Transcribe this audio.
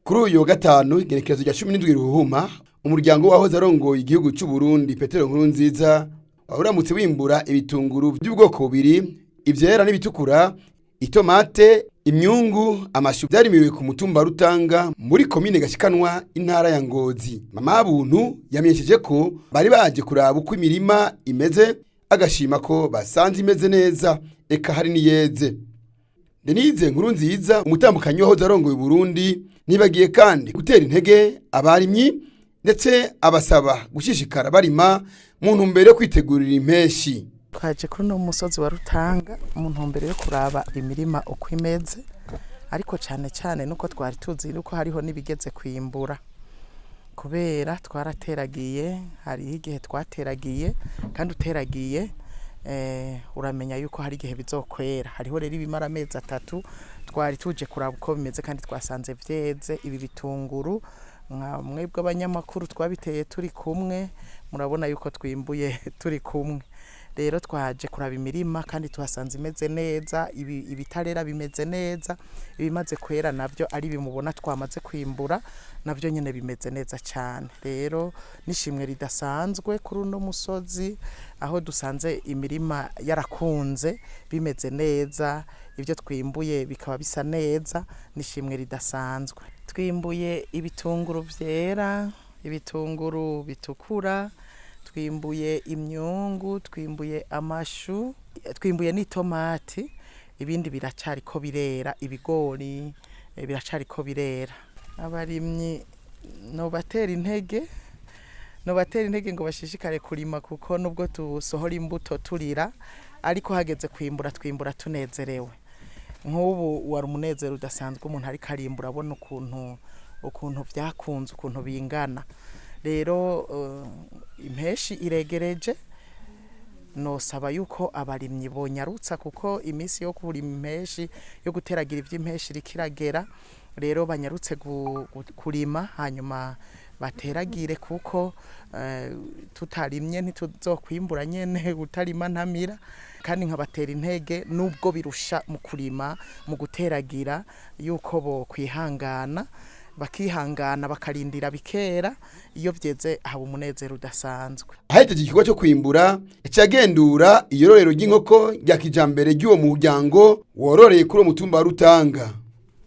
Kuri uyu wa gatanu, igenekerezo rya 17 Ruhuhuma, umuryango wahoze arongoye igihugu cy'u Burundi, Petero Nkurunziza, uramutse wimbura ibitunguru by'ubwoko bubiri, ivyera n'ibitukura, itomate, imyungu, amashu, vyarimiwe ku mutumba Rutanga muri komine Gashikanwa, intara ya Ngozi. Mama Buntu yamenyesheje ko bari baje kuraba uko imirima imeze, agashima ko basanze imeze neza, eka hari niyeze. Denise Nkurunziza, umutambukanyi wahoze arongoye Burundi, ntibagiye kandi gutera intege abarimyi, ndetse abasaba gushishikara barima mu ntumbero yo kwitegurira impeshi. Twaje kuri uno musozi wa Rutanga mu ntumbero yo kuraba imirima uko imeze, ariko cyane cyane nuko twari tuzi nuko hariho n'ibigeze kwimbura, kubera twarateragiye. Hariho igihe twateragiye, kandi uteragiye uramenya yuko hari igihe bizokwera. Hariho rero ibimara amezi 3. Twari tuje kuraba uko bimeze kandi twasanze vyeze. Ibi bitunguru, nka mwebwe abanyamakuru twabiteye turi kumwe, murabona yuko twimbuye turi kumwe. Rero twaje kuraba imirima kandi tuhasanze imeze neza. Ibi ibitarera bimeze neza, ibimaze kwera navyo ari bimubona twamaze kwimbura, navyo nyene bimeze neza cyane. Rero nishimwe ridasanzwe kuri uno musozi aho dusanze imirima yarakunze, bimeze neza, ibyo twimbuye bikaba bisa neza. Nishimwe ridasanzwe. Twimbuye ibitunguru vyera, ibitunguru bitukura, twimbuye imyungu, twimbuye amashu, twimbuye n'itomati. Ibindi biracariko birera, ibigori biracariko birera. Abarimyi nobatera intege ngo bashishikare kurima, kuko nubwo tusohora imbuto turira, ariko hageze kwimbura twimbura tunezerewe. Nk'ubu wari umunezero udasanzwe, umuntu ariko arimbura abona ukuntu vyakunze, ukuntu bingana. Rero impeshi iregereje, nosaba yuko abarimyi bonyarutsa, kuko iminsi yo kurima impeshi, yo guteragira ivy'impeshi, iriko iragera. Rero banyarutse kurima, hanyuma bateragire, kuko tutarimye ntituzokwimbura nyene. Utarima ntamira. Kandi nkabatera intege, nubwo birusha mu kurima, mu guteragira, yuko bo kwihangana, bakihangana, bakarindira bikera. Iyo vyeze haba umunezero udasanzwe. Ahejeje igikorwa cyo kwimbura, yaciye agendura iyororero ry'inkoko rya kijambere ry'uwo muryango wororeye kuri uwo mutumba wa Rutanga.